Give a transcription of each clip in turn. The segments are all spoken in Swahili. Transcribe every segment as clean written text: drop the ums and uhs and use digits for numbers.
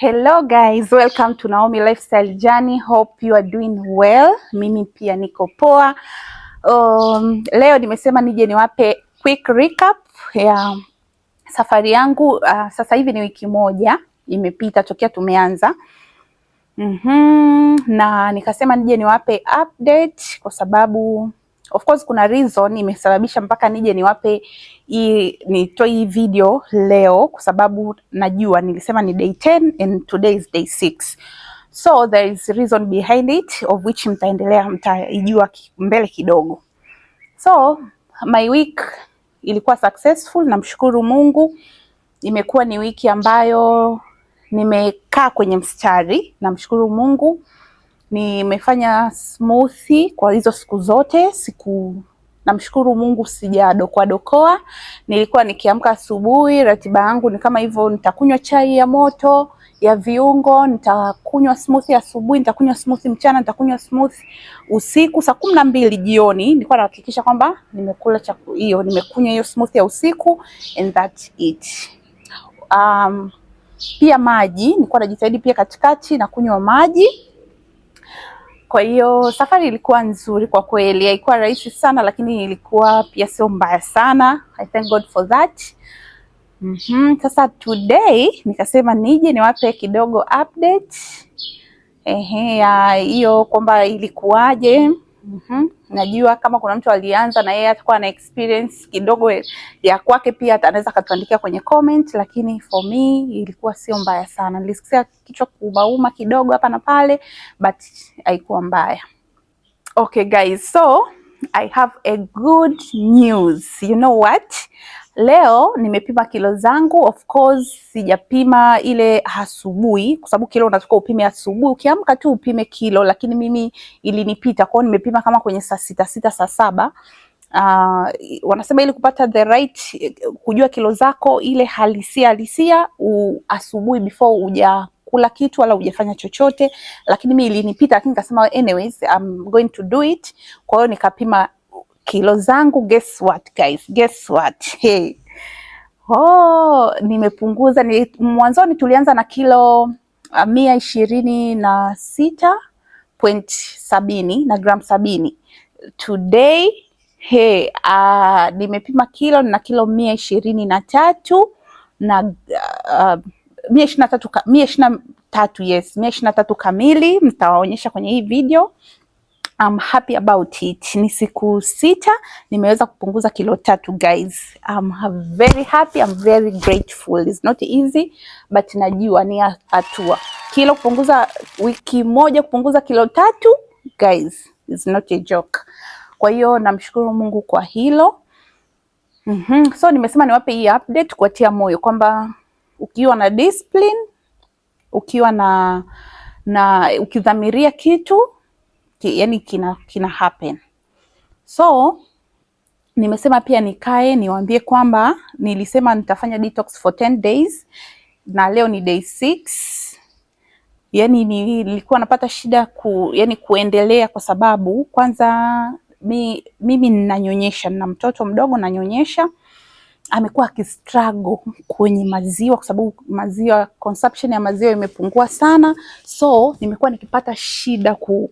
Hello guys, welcome to Naomi Lifestyle Journey. Hope you are doing well. Mimi pia niko poa. Leo nimesema nije niwape quick recap ya safari yangu. Sasa hivi ni wiki moja imepita tokea tumeanza. Na nikasema nije niwape update kwa sababu of course kuna reason imesababisha mpaka nije niwape hii, nitoe hii video leo, kwa sababu najua nilisema ni day 10 and today is day 6. So there is reason behind it, of which mtaendelea mtaijua mbele kidogo. So my week ilikuwa successful, namshukuru Mungu. Imekuwa ni wiki ambayo nimekaa kwenye mstari, namshukuru Mungu. Nimefanya smoothie kwa hizo siku zote, siku namshukuru Mungu sijadokoa dokoa. Nilikuwa nikiamka asubuhi, ratiba yangu ni kama hivyo, nitakunywa chai ya moto ya viungo, nitakunywa smoothie asubuhi, nitakunywa smoothie mchana, nitakunywa smoothie usiku. Saa 12 jioni nilikuwa nahakikisha kwamba nimekula hiyo, nimekunywa hiyo smoothie ya usiku and that's it. Pia maji nilikuwa najitahidi pia katikati na kunywa maji. Kwa hiyo safari ilikuwa nzuri kwa kweli, haikuwa rahisi sana, lakini ilikuwa pia sio mbaya sana. I thank God for that. Sasa today nikasema nije niwape kidogo update, ehe, ya hiyo kwamba ilikuwaje. Najua kama kuna mtu alianza na yeye atakuwa na experience kidogo ya kwake pia anaweza akatuandikia kwenye comment, lakini for me ilikuwa sio mbaya sana. Nilisikia kichwa kuumauma kidogo hapa na pale, but haikuwa mbaya. Okay guys, so I have a good news. You know what? Leo nimepima kilo zangu. Of course sijapima ile asubuhi, kwa sababu kilo unatakiwa upime asubuhi, ukiamka tu upime kilo, lakini mimi ilinipita, kwa hiyo nimepima kama kwenye saa sita sita, saa saba. Wanasema ili kupata the right, kujua kilo zako ile halisia halisia, asubuhi before uja kula kitu wala hujafanya chochote, lakini mimi ilinipita, lakini nikasema anyways I'm going to do it. Kwa hiyo nikapima kilo zangu. Guess what guys, guess what? Hey. Oh, nimepunguza. Ni mwanzoni tulianza na kilo 126.70 na gram 70. Today, hey, nimepima kilo na kilo 123 na 123, 123, yes, 123 kamili. Mtawaonyesha kwenye hii video. I'm happy about it. Ni siku 6 nimeweza kupunguza kilo 3 guys. I'm very happy, I'm very grateful. It's not easy but najua ni hatua. Kilo kupunguza wiki moja, kupunguza kilo 3 guys, it's not a joke. Kwa hiyo namshukuru Mungu kwa hilo. So nimesema niwape hii update kuwatia moyo kwamba ukiwa na discipline, ukiwa na ukidhamiria kitu yani kina happen. So nimesema pia nikae niwaambie kwamba nilisema nitafanya detox for 10 days na leo ni day 6. Yani nilikuwa napata shida yani kuendelea kwa sababu kwanza mimi ninanyonyesha, nina mtoto mdogo nanyonyesha, amekuwa akistruggle kwenye maziwa kwa sababu maziwa, consumption ya maziwa imepungua sana, so nimekuwa nikipata shida ku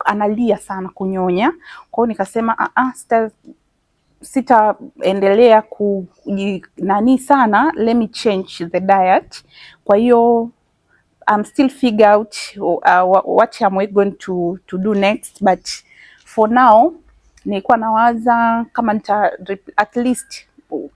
analia sana kunyonya. Kwa hiyo nikasema sitaendelea ku nani sana, let me change the diet. Kwa hiyo I'm still figure out what am I going to do next, but for now nilikuwa nawaza kama nita at least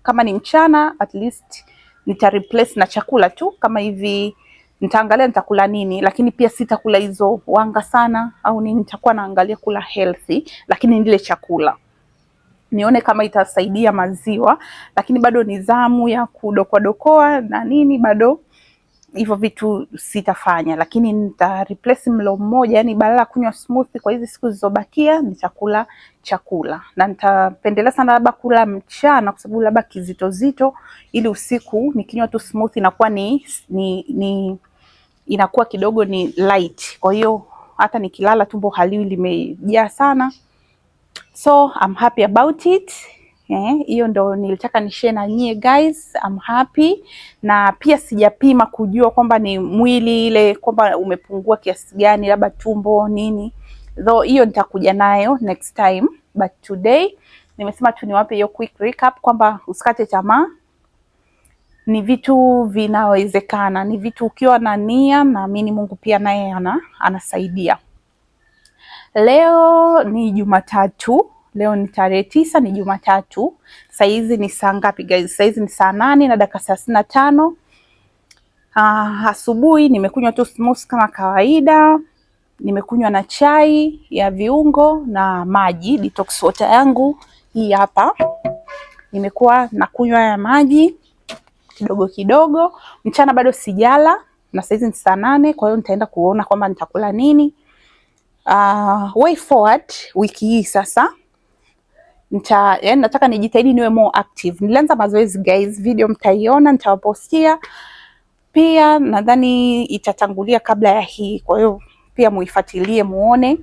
kama ni mchana, at least nita replace na chakula tu kama hivi, nitaangalia nitakula nini, lakini pia sitakula hizo wanga sana au nini, nitakuwa naangalia kula healthy, lakini nile chakula nione kama itasaidia maziwa, lakini bado nidhamu ya kudokoa dokoa na nini, bado hivyo vitu sitafanya, lakini nita replace mlo mmoja, yani badala ya kunywa smoothie kwa hizi siku zilizobakia nitakula chakula, na nitapendelea sana labda kula mchana, kwa sababu labda kizito zito, ili usiku nikinywa tu smoothie inakuwa ni inakuwa kidogo ni light, kwa hiyo hata nikilala tumbo haliwi limejaa sana. So I'm happy about it. Hiyo ndo nilitaka nishare na nyie guys. I'm happy. Na pia sijapima kujua kwamba ni mwili ile kwamba umepungua kiasi gani, labda tumbo nini, though hiyo nitakuja nayo next time, but today nimesema tu niwape hiyo quick recap kwamba usikate tamaa, ni vitu vinawezekana, ni vitu ukiwa na nia, naamini Mungu pia naye anasaidia. Leo ni Jumatatu, leo ni tarehe 9, ni Jumatatu. Saizi ni saa ngapi guys? Saizi ni saa 8:35. Asubuhi nimekunywa tu smoothie kama kawaida, nimekunywa na chai ya viungo na maji, detox water yangu hii hapa. Nimekuwa nakunywa ya maji kidogo kidogo. Mchana bado sijala na saizi ni saa 8, kwa hiyo nitaenda kuona kwamba nitakula nini. Way forward wiki hii sasa yani nataka nijitahidi niwe more active. Nilianza mazoezi guys, video mtaiona, nitawapostia pia, nadhani itatangulia kabla ya hii, kwa hiyo pia muifuatilie muone.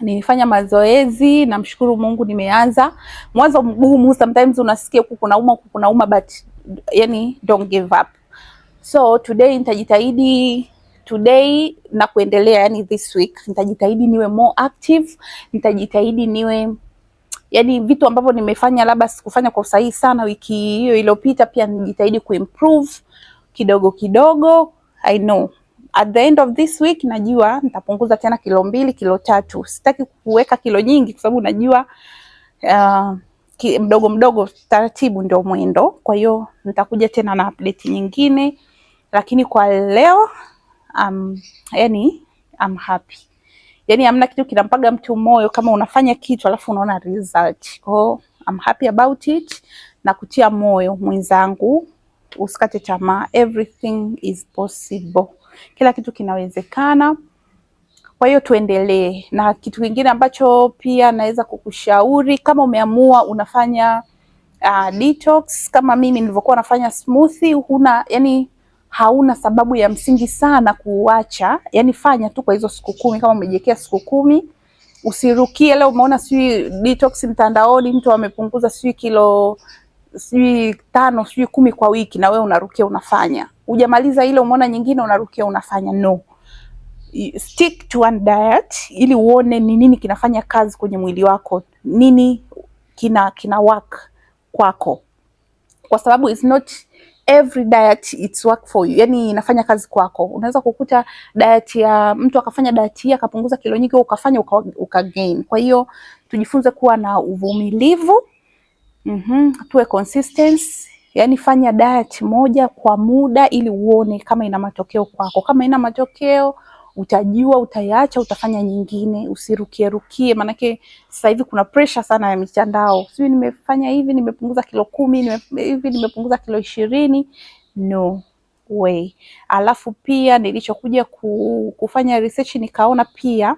Nilifanya mazoezi, namshukuru Mungu nimeanza. Mwanzo mgumu, sometimes unasikia huku kunauma, huku kunauma, but yani don't give up. So today nitajitahidi today na kuendelea, yani this week nitajitahidi niwe more active, nitajitahidi niwe yani vitu ambavyo nimefanya labda sikufanya kwa usahihi sana wiki hiyo iliyopita, pia nijitahidi kuimprove kidogo kidogo. I know at the end of this week najua nitapunguza tena kilo 2, kilo 3. Sitaki kuweka kilo nyingi kwa sababu najua mdogo mdogo taratibu ndio mwendo. Kwa hiyo nitakuja tena na update nyingine, lakini kwa leo yani I'm happy. Yani hamna kitu kinampaga mtu moyo kama unafanya kitu alafu unaona result. Kwa hiyo I'm happy about it na kutia moyo mwenzangu, usikate tamaa, everything is possible, kila kitu kinawezekana. Kwa hiyo tuendelee. Na kitu kingine ambacho pia naweza kukushauri kama umeamua unafanya detox kama mimi nilivyokuwa nafanya smoothie, huna yani hauna sababu ya msingi sana kuacha, yani fanya tu kwa hizo siku 10 kama umejiwekea siku 10, usirukie leo umeona sijui detox mtandaoni mtu amepunguza sijui kilo sijui 5 sijui 10 kwa wiki, na wewe unarukia unafanya. Hujamaliza ile umeona nyingine unarukia unafanya. No, stick to one diet ili uone ni nini kinafanya kazi kwenye mwili wako, nini kina work kwako, kwa sababu it's not every diet it's work for you, yani inafanya kazi kwako. Unaweza kukuta diet ya mtu akafanya diet hii akapunguza kilo nyingi, ukafanya uka gain. Kwa hiyo tujifunze kuwa na uvumilivu, tuwe consistency, yani fanya diet moja kwa muda ili uone kama ina matokeo kwako. Kama ina matokeo utajua, utayaacha, utafanya nyingine, usirukie rukie, maanake sasa hivi kuna pressure sana ya mitandao, sijui nimefanya hivi nimepunguza kilo 10, hivi nimepunguza kilo 20. No way. Alafu pia nilichokuja kufanya research nikaona pia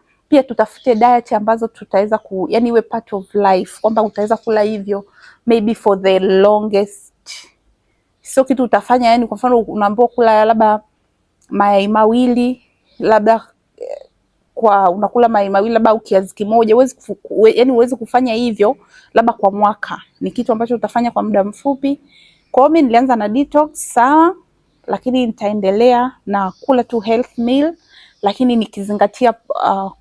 tutafute diet ambazo tutaweza yani iwe part of life, kwamba utaweza kula hivyo maybe for the longest, sio kitu utafanya yani, kwa mfano unaambiwa kula labda mayai mawili labda kwa unakula mayai mawili labda au kiazi kimoja, huwezi yani huwezi kufanya hivyo labda kwa mwaka. Ni kitu ambacho utafanya kwa muda mfupi. Kwa hiyo mimi nilianza na detox sawa, lakini nitaendelea na kula tu health meal, lakini nikizingatia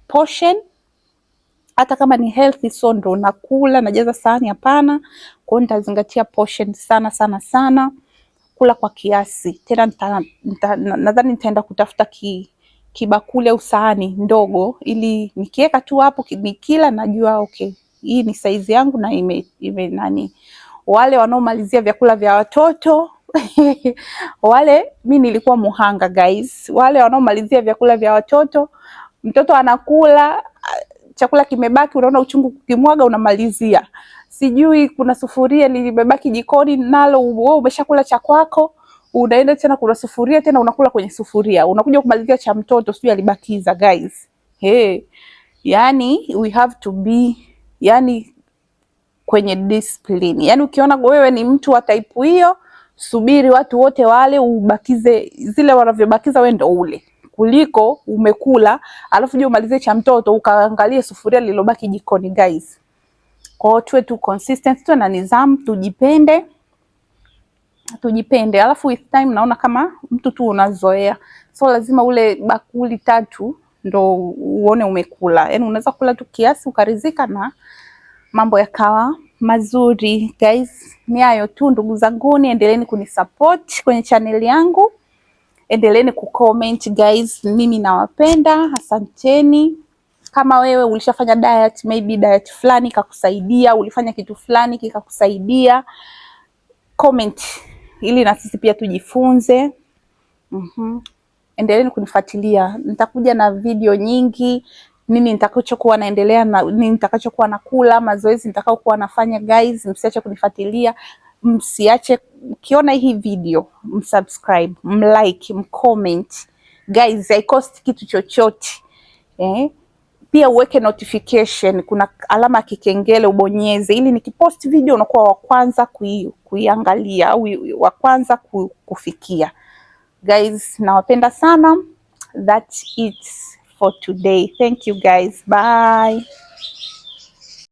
portion. Hata kama ni healthy, so ndo nakula najaza sahani, hapana. Kwa hiyo nitazingatia portion sana sana sana, kula kwa kiasi. Tena nadhani nitaenda kutafuta kibakuli au sahani ndogo, ili nikiweka tu hapo nikila najua okay, hii ni saizi yangu na ime nani. Wale wanaomalizia vyakula vya watoto wale, mi nilikuwa muhanga guys. Wale wanaomalizia vyakula vya watoto, mtoto anakula chakula kimebaki, unaona uchungu kukimwaga, unamalizia. Sijui kuna sufuria limebaki jikoni nalo, wewe umeshakula cha kwako, unaenda tena kuna sufuria tena unakula kwenye sufuria, unakuja kumalizia cha mtoto, sijui alibakiza. Guys, hey, yani we have to be yani kwenye discipline. Yani ukiona wewe ni mtu wa type hiyo, subiri watu wote wale, ubakize zile wanavyobakiza, wewe ndo ule, kuliko umekula alafu je umalizie cha mtoto ukaangalie sufuria lililobaki jikoni. Guys, Kwa hiyo tuwe tu consistent, tuwe na nidhamu, tujipende, tujipende. Alafu with time naona kama mtu tu unazoea, so lazima ule bakuli tatu ndo uone umekula. Yaani unaweza kula tu kiasi ukaridhika na mambo yakawa mazuri. Guys, ni hayo tu ndugu zanguni, endeleeni kunisupport kwenye channel yangu, endeleeni kucomment guys, mimi nawapenda, asanteni. Kama wewe ulishafanya diet, maybe diet fulani ikakusaidia, ulifanya kitu fulani kikakusaidia, comment ili na sisi pia tujifunze. Endeleeni kunifuatilia, nitakuja na video nyingi, nini nitakachokuwa naendelea na nini nitakachokuwa nakula, mazoezi nitakayokuwa nafanya. Guys, msiache kunifuatilia, msiache mkiona hii video msubscribe, mlike, mcomment. Guys, haikosti kitu chochote eh? Pia uweke notification, kuna alama ya kikengele ubonyeze, ili nikipost video unakuwa wa kwanza kuiangalia au wa kwanza kufikia. Guys, nawapenda sana. That's it for today. Thank you guys. Bye.